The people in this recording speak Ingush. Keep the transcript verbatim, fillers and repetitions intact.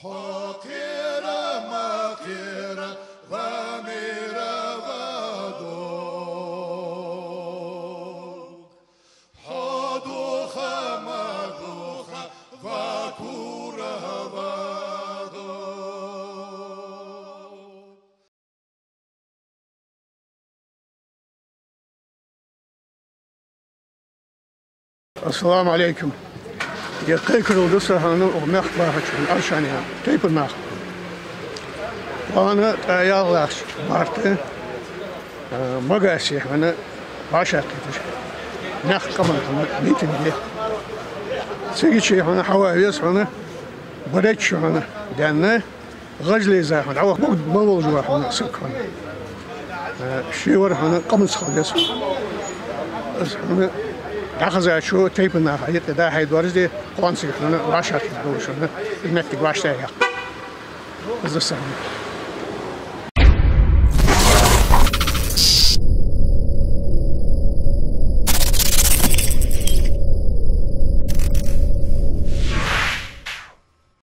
Хьо кхера ма кхера, ва мера ва дог. Хьо духа ма духа, ва кура ва дог. Ассаламу Ӏалайкум. Е кхайкарал да са хьона укх мехка бахача Ӏаршана тайпан наха. Кхоана ткъаь ялх лаьттача марта, э, Магасе хьона вӀашагӀкхеташ, мехка къаман хьона митинг я. Цига чу хьона хьава веза хьона, барачча хьона даьнна, ГӀажалийза хьона, дӀаваха мугда мел волаш ва хьона саг хьона. Э, ше вар хьона къаманца хила веза. Аз хьона дӀахезача тайпан наха юкъе дӀа-хьа доаржаде, кхоана цига хьона вӀашагӀкхетаргдолаш хьона, из моттиг вӀаштӀехьаяккха. Из да са хьона.